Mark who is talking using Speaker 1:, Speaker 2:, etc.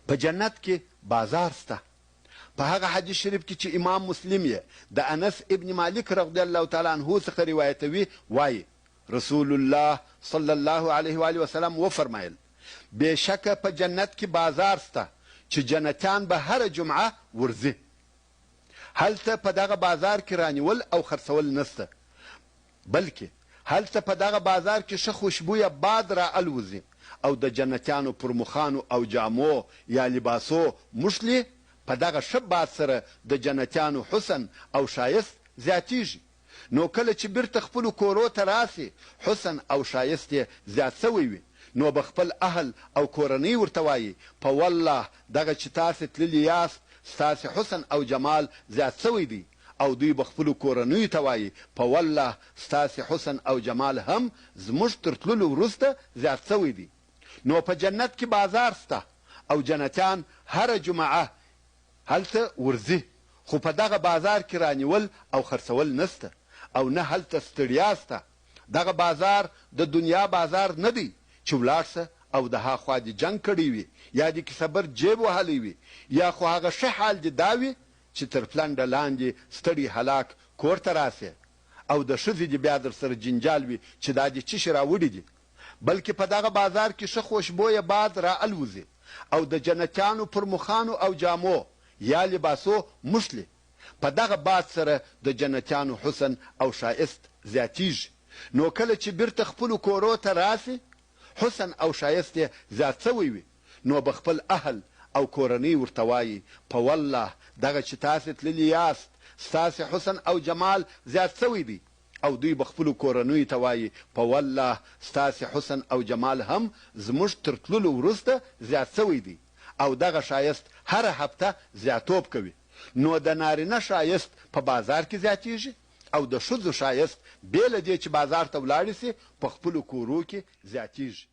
Speaker 1: په جنت کې بازار شته. په هغه حدیث شریف کې چې امام مسلم یې د انس ابن مالک رضی الله تعالی عنه څخه روایتوي وایي، رسول الله صلی الله علیه وآله وسلم وفرمایل، بې شکه په جنت کې بازار شته چې جنتیان به هره جمعه ورځي. هلته په دغه بازار کې رانیول او خرڅول نشته، بلکې هلته په دغه بازار کې ښه خوشبویه باد را الوزي او د جنتیانو پر مخانو او جامو یا لباسو موښلي، په دغه ښه باد سره د جنتیانو حسن او ښایست زیاتیږي، نو کله چې بیرته خپلو کورو ته راشي حسن او ښایست یې زیات شوی وي، نو به خپل اهل او کورنۍ ورته وایي، په والله دغه چې تاسې تللي یاست ستاسې حسن او جمال زیات شوی دی او دوی به خپلو کورنیو ته وایي، په والله ستاسې حسن او جمال هم زموږ تر تللو وروسته زیات شوی دی. نو په جنت کې بازار شته او جنتیان هره جمعه هلته ورځي، خو په دغه بازار کې رانیول او خرڅول نشته او نه هلته ستړیا شته. دغه بازار د دنیا بازار نه دی چې ولاړ شه او د ها خوا دې جنګ کړی وي یا دې کیسه بر جیب وهلی وي یا خو هغه ښه حال دې دا وي چې تر پلنډه لاندې ستړی هلاک کور ته راشې او د ښځې دې بیا درسره جنجال وي چې دا دې چشي راوړي دي بلکې په دغه بازار کې ښه خوشبویه باد را الوزي او د جنتیانو پر مخانو او جامو یا لباسو موښلي. په دغه باد سره د جنتیانو حسن او ښایست زیاتیږي، نو کله چې بیرته خپلو کورو ته راشي، حسن او ښایست یې زیات شوی وي، نو به خپل اهل او کورنۍ ورته وایي، په والله دغه چې تاسې تللي یاست، ستاسې حسن او جمال زیات شوی دی او دوی به خپلو کورنیو ته وایي، په والله ستاسې حسن او جمال هم زموږ تر تللو وروسته زیات شوی دی او دغه ښایست هره هفته زیاتوب کوي. نو د نارینه ښایست په بازار کې زیاتیږي او د ښځو ښایست بې له دې چې بازار ته ولاړې شي په خپلو کورو کې زیاتیږي.